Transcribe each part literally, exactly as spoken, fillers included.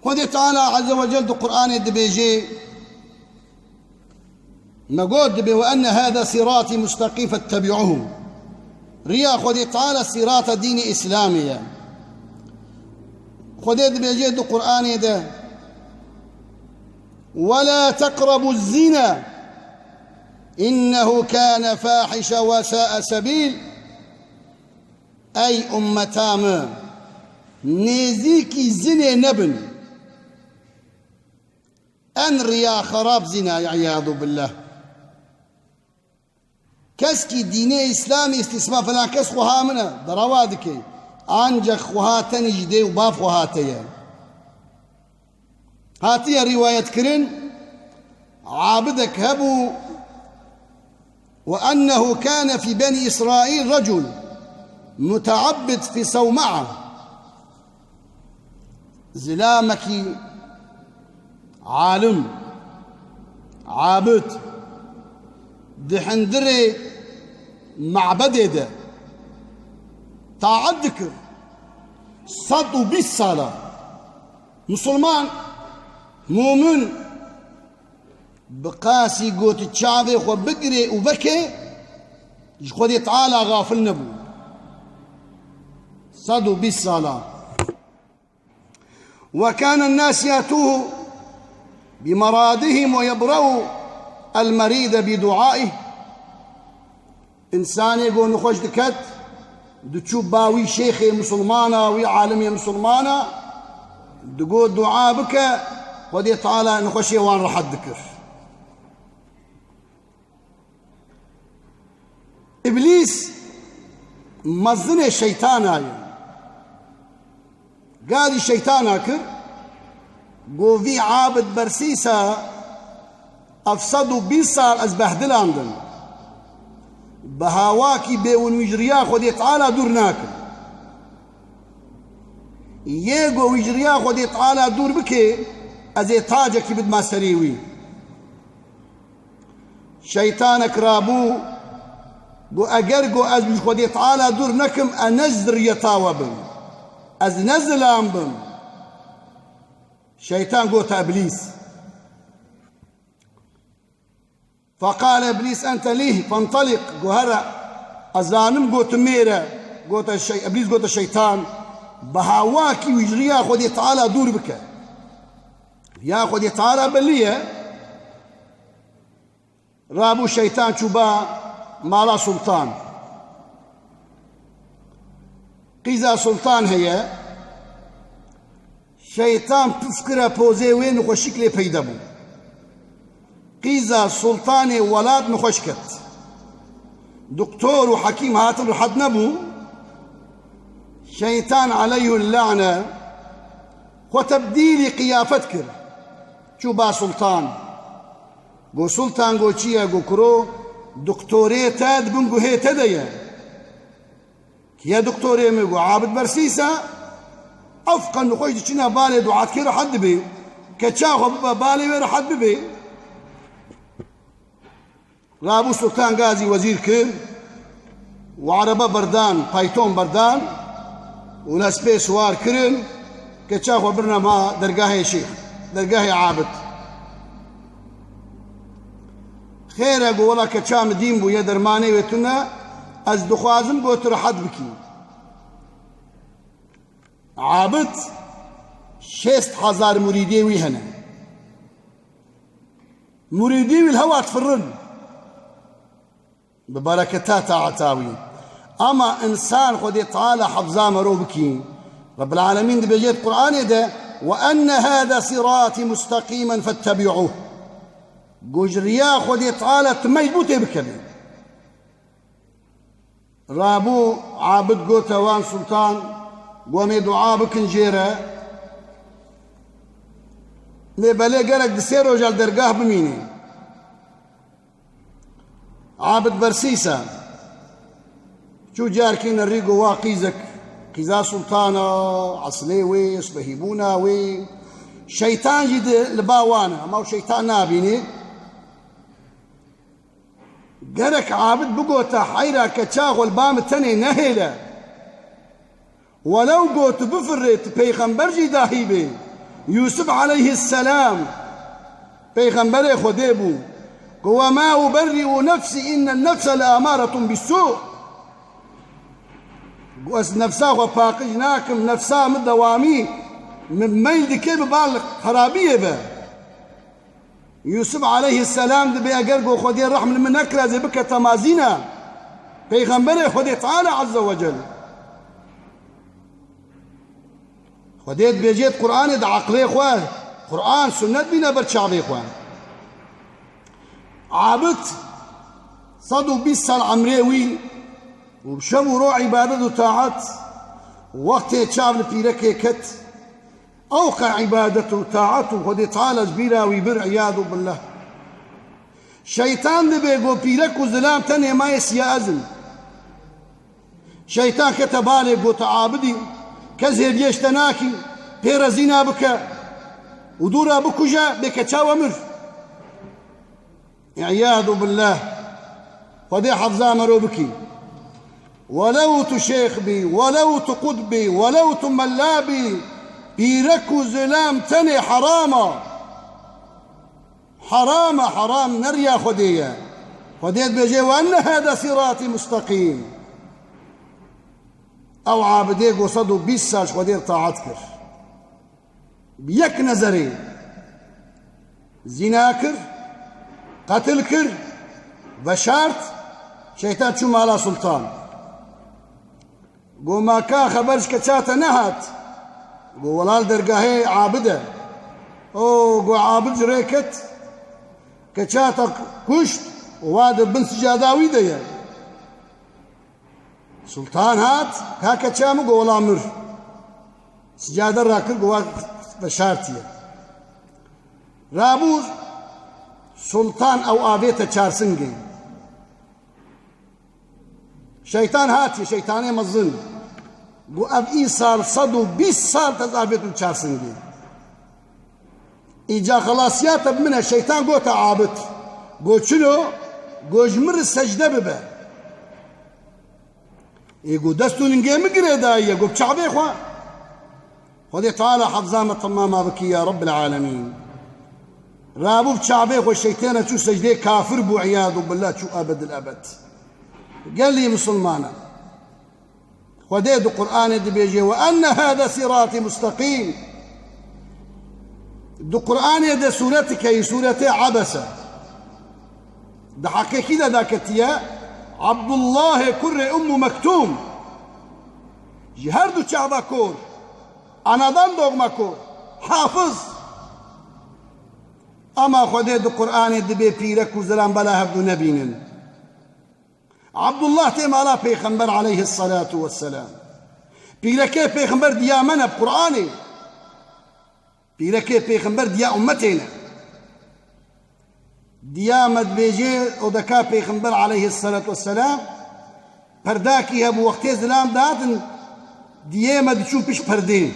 Xwedê Teala Azze ve Cel di Qur'anê dibêje, me got dibê, "Ve enne hâzâ sirâtî mustaqîm fettebi'uhu." Riya Xwedê Teala sirata dînê Îslamê ye. Xwedê dibêje di Qur'anê de, "Ve la teqrebu zina, innehu kâne fâhişe ve sâe sebîl." Ey ummeta min, nêzîkî zinê nebin. En riya xerab zîna ye, îyadu billah. Keskî dînê Îslamê îstîsma filan kes xweha min e, derawa dike. Ancak xweha tenê ji dê û bav xweha te ye. Hatiye rîwayetkirin, abidek hebû, "Ve ennehu kâne fî benî Îsraîl recul muteabbid fî sewma'a." Zilamekî alim, abid, di hindirê mabedê de taet dikir. Sed û bîst sala. Musulman, mumin, bi qasî got çavê xwe bigirê û veke, ji Xwedê Teala xafil nebû. Sed û bîst sala. وكان الناس يأتوه بمرضهم ويبرؤ المريض بدعائه. Însanê ku nexweş diket, diçû ba wî şêxê misilmana, wî alimê misilmana, digot dua bike, Xwedê Teala nexweşê wan rehet dikir. Îblîs mezinê şeytana ye. Gadî şeytana kir, got, "Vî Abid Bersîsa ev sed û bîst sal ez behdilandim. Bi hawakî bêwin wî ji riya Xwedê Teala dûr nakim. Yê ku wî ji riya Xwedê Teala dûr bike, ez ê tacekî bidima serê wî." Şeytanek rabû, got, "Eger ku ez ji Xwedê Teala dûr nekim, ez ne ji ziriyeta we bim. Ez ne zilam bim." Şeytan gote Îblîs. Feqale Îblîs, "Ente lîh, fentaliq." Got, "Here, ez zanim, got, tu mêr e." Gote şey-, Îblîs gote şeytan, "Bi hawakî wî ji riya Xwedê Teala dûr bike." Ya Xwedê Teala belî ye. Rabû şeytan çû ba mala sultan. Qîza sultan heye. Şeytan pif kire pozê wê, nexweşîk lê peyda bû. Qîza sultanê welat nexweş ket. Doktor û hekîm hatin rehet nebû. Şeytan aleyhul lane xwe tebdîlî qiyafet kir. Çû ba sultan. Go sultan, go çi ye? Go kuro, doktorê te di bin guhê te de ye. Kî ye doktorê min? Go Abid Bersîs e. Ev qe nexweş diçine balê dua dikê rehet dibê. Keça xwe bibe balê wê rehet bibê. Rabû sultan gazî wezîr kir û erebe berdan, payton berdan û li hespê siwar kirin, keça xwe birine ma dergahê şêx, dergahê Abid. Xêr e, got, wela keça min dîn bûye, dermanê wê tune, ez dixwazim, got, tu rehet bikî. Abid şêst hezar murîdê wî hene. Murîdî wî li hewa difirin. Bi bereketa taeta wî. Ama însan Xwedê Teala hefza mero bikî. Rebbil Alemîn dibêje di Qur'anê de, "Ve enne hâde sirâtî musteqîmen fettebi'ûh." Got ji riya Xwedê Teala tu mecbûr tê bikevî. Rabû Abid gote wan sultan, got, "Em ê dua bikin jê re. Lê belê gerek di sê roja li dergah bimînî." Abid Bersîs e. Çû carkî nerî, got, "Wa qîzek, qîza sultana, eslê wê, spehîbûna wê." Şeytan jî di li ba wan e, ama ew şeytan nabînî. Gerek Abid bigota, "Heyra keça xwe li ba min tenê nehêle. Welew got tu bifirê, tu peyxember jî dahî bê. Yûsif aleyhisselam peyxemberê Xwedê bû. Got, "Ve ma uberri'u nefsi, innen nefse leamaretun bissû." Got, "Ez nefsa xwe paqij nakim, nefsa min dewamî min meyl dike bi bal xerabiyê ve." Yûsif aleyhisselam dibê eger ku Xwedê rehm li min nekira, ez ê bike temazîna peyxemberê Xwedê Teala Azze ve Celle. Xwedê dibêjê di Qur'anê de eqlê xwe, Qur'an, sunnet bîne ber çavê xwe. Abid sed û bîst sal emrê wî û bi şev û roj îbadet û taet, wextê çav li pîrekê ket, ew qe îbadet û taet û Xwedê Teala ji bîra wî bir, îyadu billah. Şeytan dibê got pîrek û zilam tenê mayê siya ez im. Şeytan kete balê, gote, "Abidî, kes hêviyê ji te nakî, pê rezîna bike û dû re bikuje, bê keça we mir." Îyadu billah. Xwedê hefza mero bikî. Welew tu şêx bî, welew tu qut bî, welew tu mela bî, pîrek û zilam tenê heram a. Heram e, heram ne riya Xwedê ye. Xwedê dibêje, "Ve enne hâde sirâtî musteqîm." Ew abidê ku sed û bîst sal ji Xwedê re taet kir. Bi yek nezerê zîna kir, qetil kir, veşart, şeytan çû mala sultan. Go, "Ma ka xeber ji keça te nehat?" Go, "Wela li dergahê Abid e." O, go, Abid ji rê ket, keça te kuşt, wa di bin sicada wî de ye. Sultan hat, "Ka keça min?" Go, "Wela mir." Sicade rakir, go, "Wa veşartiye." Rabû sultan ew avête çarsingê. Şeytan hatiye, şeytanê mezin. Got, "Ev îsal sed û bîst sal te zavêt û çarsingê. Îca xelasiya te bi min e." Şeytan gote Abid. Got, "Çilo?" Got, "Ji min re secde bibe." Ê got, "Dest û ningê min girêdayiye." Got, "Bi çavê xwe." Xwedê Teala hefza me temama bikî ya Rabbil Alemîn. Rabû bi çavê xwe şeytana çû secdeyê kafir bû, îyadu billah, çû ebedil ebed. Gelî misilmana. Xwedê di Qur'anê dibêje, "Ve enne hâde sirâtî musteqîm." Di Qur'anê de sûretike, sûretê Ebese. Di heqê kî de daketiye? Abdullahê kurê Ummu Mektûm. Ji her du çava kor. Anadan doğma kor. Hafiz. Ama Xwedê di Qur'anê dibê pîrek û zilam bela hevdu nebînin. Abdullah tê mala Pêxember aleyhisselatu vesselam. Pîrekê Pêxember diya me ne bi Qur'anê. Pîrekê Pêxember diya ummetê ne. Diya me dibêje, odeka Pêxember aleyhisselatu vesselam, perdakî hebû, wextê zilam dihatin, diyê me diçû pişt perdê.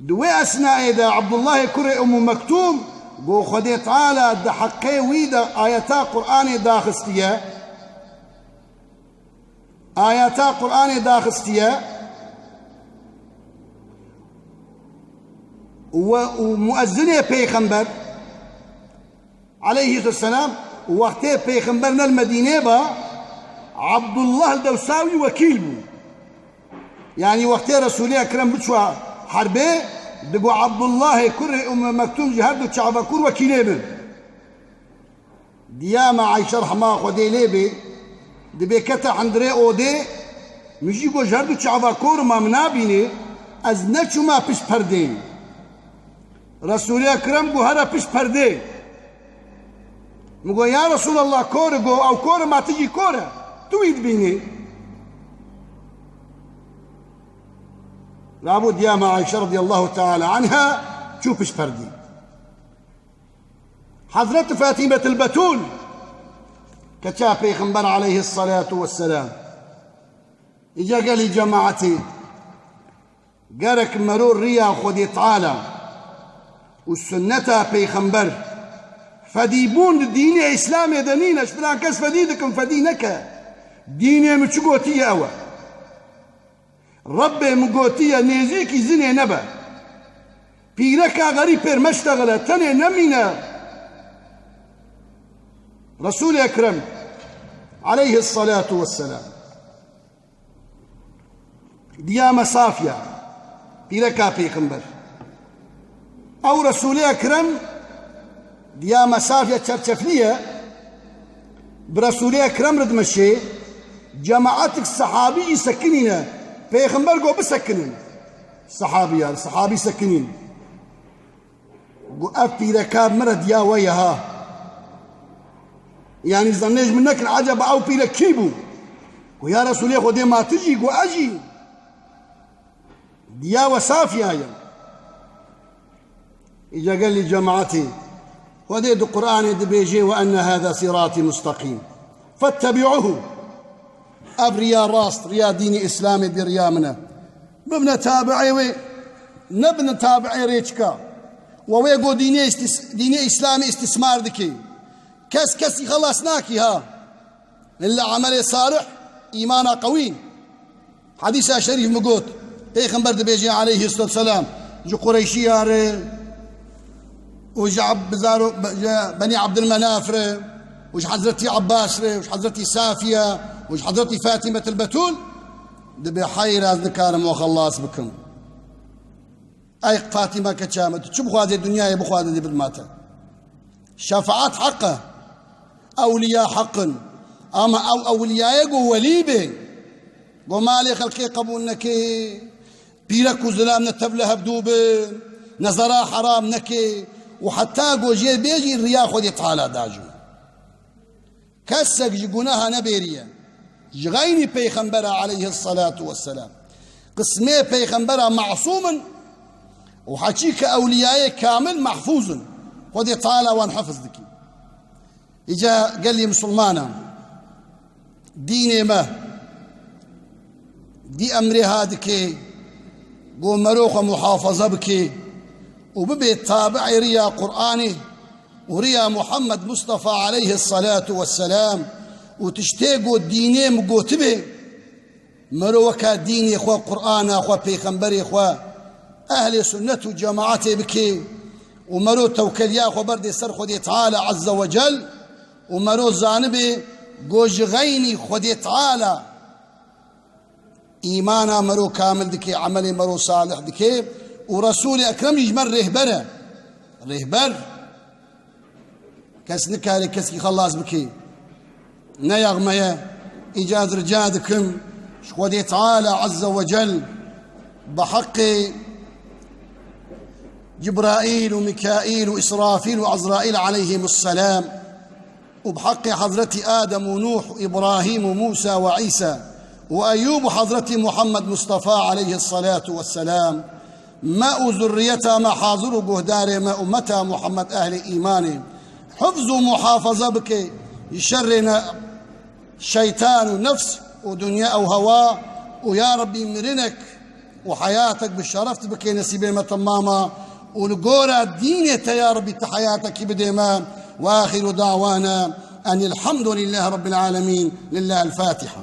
Di wê esnayê de Abdullahê kurê Ummu Mektûm got, Xwedê Teala di heqê wî de ayeta Qur'anê daxistiye. Ayeta Qur'anê daxistiye we û muezzinê Pêxember aleyhisselam, wextê Pêxember ne li Medînê ba, Abdullah li dewsa wî wekîl bû. Yanî wextê Resûlê Ekrem biçû herbê, digot, Abdullahê kurê Umme Mektûm ji her du çavekûr wekîlê bin. Diya me Ayşe rehma Xwedê lê bê, dibê kete hundirê odê, min jî got, ji her du çava kor ma min nabînê, ez neçûma pişt perdê. Resûlê Ekrem got, here pişt perdê. Min got, ya Resûlallah, kor e, got, ew kor e, ma tu jî kor e, tu wî dibînî. Rabû diya me Ayşe radiyallahu teala anha çû pişt perdê. Hezreti Fatîmetil Betûl, keça Pêxember aleyhisselatu vesselam. Îca gelî cemaetê, gerek mero riya Xwedê Teala û sunneta Pêxember, fedîbûn di dînê Îslamê de nîne, ji filan kes fedî dikim, fedî neke. Dînê min çi gotiye ew e. Rebbê min gotiye, nêzîkî zinê nebe. Pîreka xerîb pêr meştexile, tenê nemîne. Resul-i Ekrem aleyhissalatu vesselam diya mesafya, pîreka pêxember. Ew Resul-i Ekrem diya mesafya çerçefliye, bi Resul-i Ekrem re dimeşê, cemaatik sehabî jî sekinîne, pêxember got bisekinin. Sehabî ya, sehabî sekinîn. Got, ev pîreka min re diya we ye ha. Yanî zannê ji min nekin, eceba ew pîrek kî bû? Got, ya Resûlê Xwedê, ma tu jî? Got, ez jî. Diya we safiya ye. Îca gelî cemaetê, Xwedê di Qur'anê dibêje, "Ve enne hâzâ sirâtî musteqîm. Fettebi'uhu." Ev riya rast, riya dînê Îslamê dê riya min e. Bibne tabi'ê wê, nebine tabi'ê rêçika. We wê got dînê îstîs-, dînê Îslamê îstîsmar dike. Kes kesî xelas nakî ha. Îlla emelê salih, îmana qewî. Hedîsa şerîf min got, Pêxember dibêje aleyhisselatu vesselam, ji Qureyşiya re û ji Ab-, bizaro-, ji Benî Abdulmenaf re û ji Hezretî Abbas re û ji Hezretî Safiya û ji Hezretî Fatimetil Betûl, dibê heyra ez nikarim we xelas bikim. Ey Fatîme keça min, tu çi bixwazê dinyayê bixwaze dê bidima te. Şefaet heq e. Ewliya heq in. Ama ew ewliyayê ku welî bê, ku malê xelkê qebûl neke, pîrek û zilam ne tevle hevdû bin, ne zera heram neke û heta ku jê bêjî riya Xwedê Teala dajû. Kesek ji guneha nebêriye. Ji xeynî Peyxembera aleyhisselatu vesselam. Qismê Peyxembera masûm in û heçî ke ewliyayê kamil mehfûz in. Xwedê Teala wan hifz dikî. Îca gelî misilmana, dînê me dî emrê ha dike, ku mero xwe muhafaza bike û bibe tabi'ê riya Qur'anê û riya Muhammed Mustafa aleyhisselatu vesselam û tiştê ku dînê min gotibe, mero weka dînê xwe, Qur'ana xwe, pêxemberê xwe, ehlê sunnet û cemaetê bike û mero tewkeliya xwe berdê ser Xwedê Teala Azze ve Cel û mero zanibe ku ji xeynî Xwedê Teala îmana mero kamil dike, emelê mero salih dike û Resûlê Ekrem jî ji me rêhber e. Rêhber. Kes nikare keskî xelas bike. Ne yax me ye. Îca ez rica dikim ji Xwedê Teala Azze ve Cel bi heqê Cibraîl û Mîkaîl û Îsrafîl û Ezraîl aleyhimusselam û bi heqê Hezretî Adem û Nûh û Îbrahîm û Mûsa ve Îsa û Eyûb û Hezretî Muhammed Mustafa aleyhisselatu vesselam, me û zurriyeta me hazir û guhdarê me, ummeta Muhammed, ehlê îmanê, hifz û muhafaza bike ji şerrê ne-, şeytan û nefs û dinya û hewa û ya Rebbî mirinek û heyatek bi şereft bike nesîbê me temama û li gora dînê te ya Rebbî ti heyatekî bidê me. Ve axiru dawana enil hamdulillahî Rabbil alemin. Lillahil Fatiha.